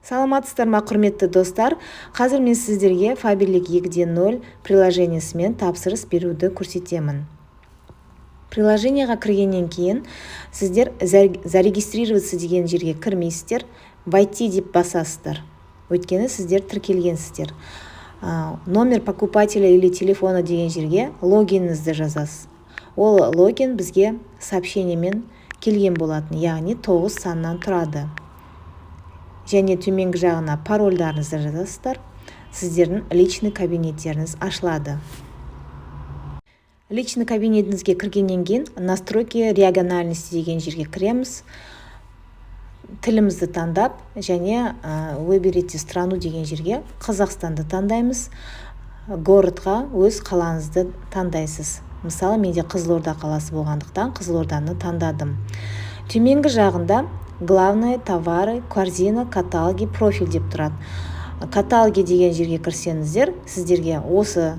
Саламатсыздар ма, құрметті достар! Қазір мен сіздерге Фаберлик 2.0 приложениесімен тапсырыс беруді көрсетемін. Приложениеға кіргеннен кейін сіздер «Зарегистрироваться» деген жерге кірмейсіздер, «Войти» деп басасыздар, өйткені сіздер тіркелгенсіздер. «Номер покупателя или телефона» деген жерге логиніңізді жазасыз. Ол логин бізге сообщениемен келген болатын, яғни тоғыз саннан тұрады. Және төменгі жағына парольдарыңызды жазасыздар. Сіздердің личный кабинеттеріңіз ашылады. Личный кабинетіңізге кіргеннен кейін «Настройки региональности» деген жерге кіреміз. Тілімізді таңдап және «Выберите страну» деген жерге Қазақстанды таңдаймыз. Городқа өз қалаңызды таңдайсыз. Мысалы, менде Қызылорда қаласы болғандықтан, Қызылорданы таңдадым. Төменгі жағында «Главное», «Товары», «Корзина», «Каталоги», «Профиль» деп тұрады. «Каталоги» деген жерге кірсеңіздер, сіздерге осы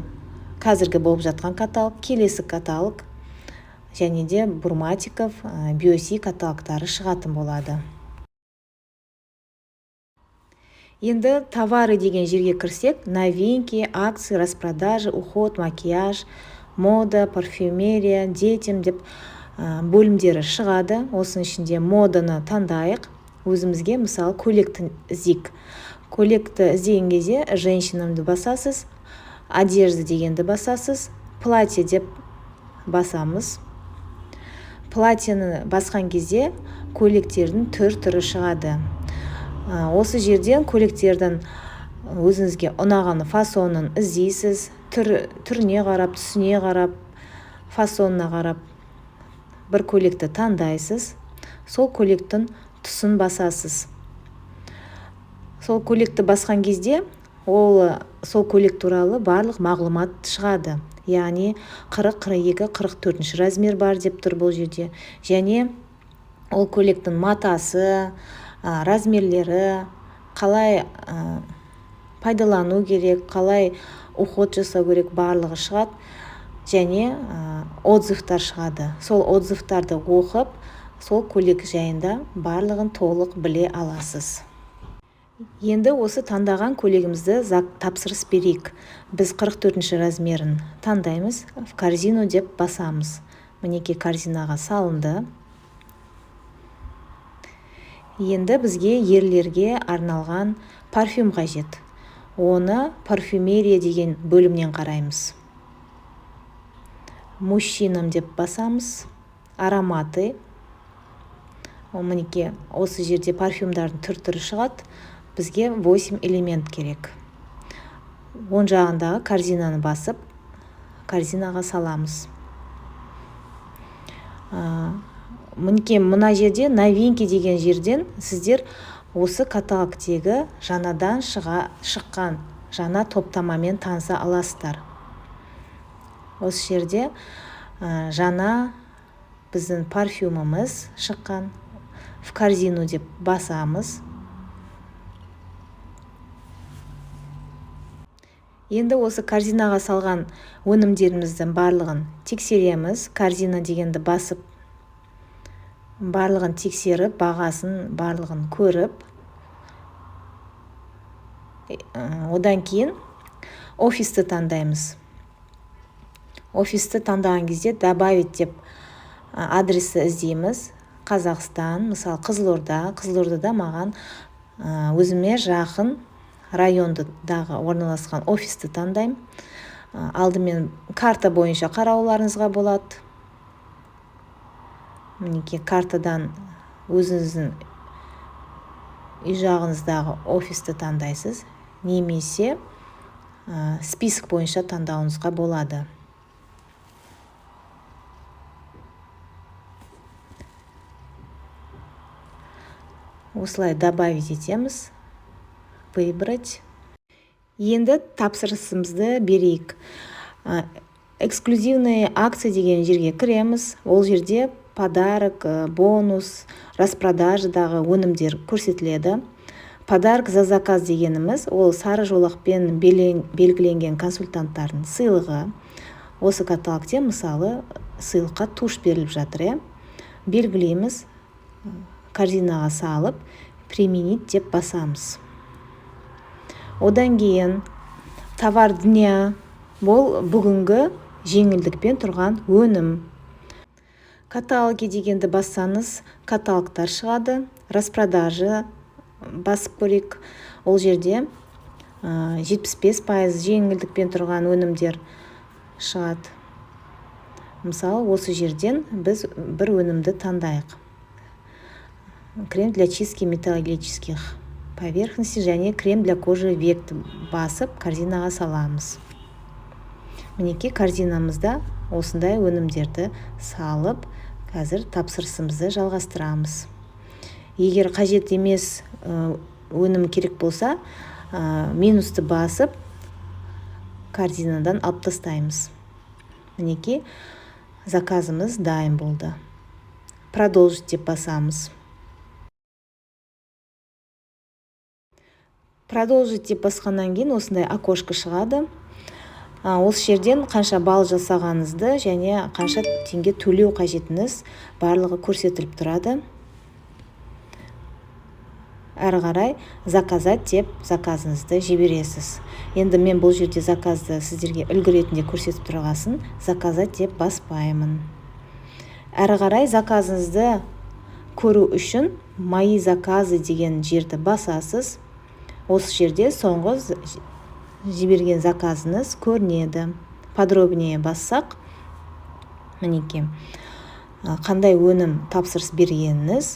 қазіргі болып жатқан каталог, келесі каталог және де Бурматиков, Биоси каталогтары шығатын болады. Енді «Товары» деген жерге кірсек, «Новинки», «Акции», «Распродажи», «Уход», «Макияж», «Мода», «Парфюмерия», «Детям» деп бөлімдері шығады. Осының ішінде моданы таңдайық. Өзімізге, мысалы, көйлекті іздейік. Көйлекті іздеген кезде «Женщинамды» басасыз, «Одежда» дегенді басасыз, «Платье» деп басамыз. Платьені басқан кезде көйлектердің түр түрі шығады. Осы жерден көйлектердің өзіңізге ұнаған фасонын іздейсіз. Түріне қарап, түсіне қарап, фасонына қарап бір көйлекті таңдайсыз. Сол көйлектің тұсын басасыз. Сол көйлекті басқан кезде ол сол көйлек туралы барлық мағлұмат шығады, яғни 40, 42, 44 размер бар деп тұр бұл жерде. Және ол көйлектің матасы, размерлері, қалай пайдалану керек, қалай уход жасау керек, барлығы шығады. Және отзывтар шығады. Сол отзывтарды оқып, сол көйлек жайында барлығын толық біле аласыз. Енді осы таңдаған көйлегімізді тапсырыс берейік. Біз 44 размерін таңдаймыз, «В корзину» деп басамыз. Мінекей, корзинаға салынды. Енді бізге ерлерге арналған парфюм қажет. Оны «Парфюмерия» деген бөлімнен қараймыз. «Мужчинам» деп басамыз, «Ароматы». Мінекей, осы жерде парфюмдардың түр түрі шығады. Бізге 8 элемент керек. Оң жағындағы корзинаны басып, корзинаға саламыз. Мінекей, мына жерде «Новинки» деген жерден сіздер осы каталогтегі жаңадан шыққан жаңа топтамамен таныса аласыздар. Осы жерде жаңа біздің парфюміміз шыққан. «В корзину» деп басамыз. Енді осы корзинаға салған өнімдеріміздің барлығын тексереміз. «Корзина» дегенді басып, барлығын тексеріп, бағасын барлығын көріп, одан кейін офисті таңдаймыз. Офисті таңдаған кезде «Добавить» деп адресті іздейміз. Қазақстан, мысалы, Қызылорда. Қызылордада маған өзіме жақын райондағы орналасқан офисті таңдаймын. Алдымен карта бойынша қарауларыңызға болады. Мінекей, картадан өзіңіздің үй жағыңыздағы офисті таңдайсыз немесе список бойынша таңдауыңызға болады. Осылай добавить етеміз, выбрать. Енді тапсырысымызды берейік. «Эксклюзивные акции» деген жерге кіреміз. Ол жерде подарок, бонус, распродажадағы өнімдер көрсетіледі. «Подарок за заказ» дегеніміз ол сары жолақпен белгіленген консультанттардың сыйлығы. Осы каталогте, мысалы, сыйлыққа тушь беріліп жатыр, иә. Белгілейміз, корзинаға салып, «Применить» деп басамыз. Одан кейін товар дня, бұл бүгінгі жеңілдікпен тұрған өнім. Каталоги дегенді бассаңыз, каталогтар шығады. Распродажа басып көрейік. Ол жерде 75% жеңілдікпен тұрған өнімдер шығады. Мысалы, осы жерден біз бір өнімді таңдайық: крем для чистки металлических поверхностей және крем для кожи век. Басып, корзинаға саламыз. Мінекей, корзинамызда осындай өнімдерді салып, қазір тапсырысымызды жалғастырамыз. Егер қажет емес өнім керек болса, минусты басып, корзинадан алып тастаймыз. Мінекей, заказымыз дайын болды. Продолжить деп басамыз. Продолжить деп басқаннан кейін осындай окошко шығады. Осы жерден қанша балл жасағаныңызды және қанша теңге төлеу қажетіңіз, барлығы көрсетіліп тұрады. Әрі қарай заказать деп заказыңызды жібересіз. Енді мен бұл жерде заказды сіздерге үлгі ретінде көрсетіп тұрғасын, заказать деп баспаймын. Әрі қарай заказыңызды көру үшін «Мои заказы» деген жерді басасыз. Осы жерде соңғы жіберген заказыңыз көрінеді. Подробнее бассақ, мінекей, қандай өнім тапсырыс бергеніңіз,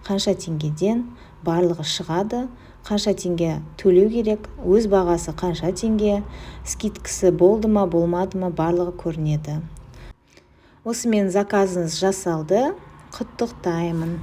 қанша теңгеден, барлығы шығады. Қанша теңге төлеу керек, өз бағасы қанша теңге, скидкасы болды ма, болмады ма, барлығы көрінеді. Осымен заказыңыз жасалды, құттықтаймын!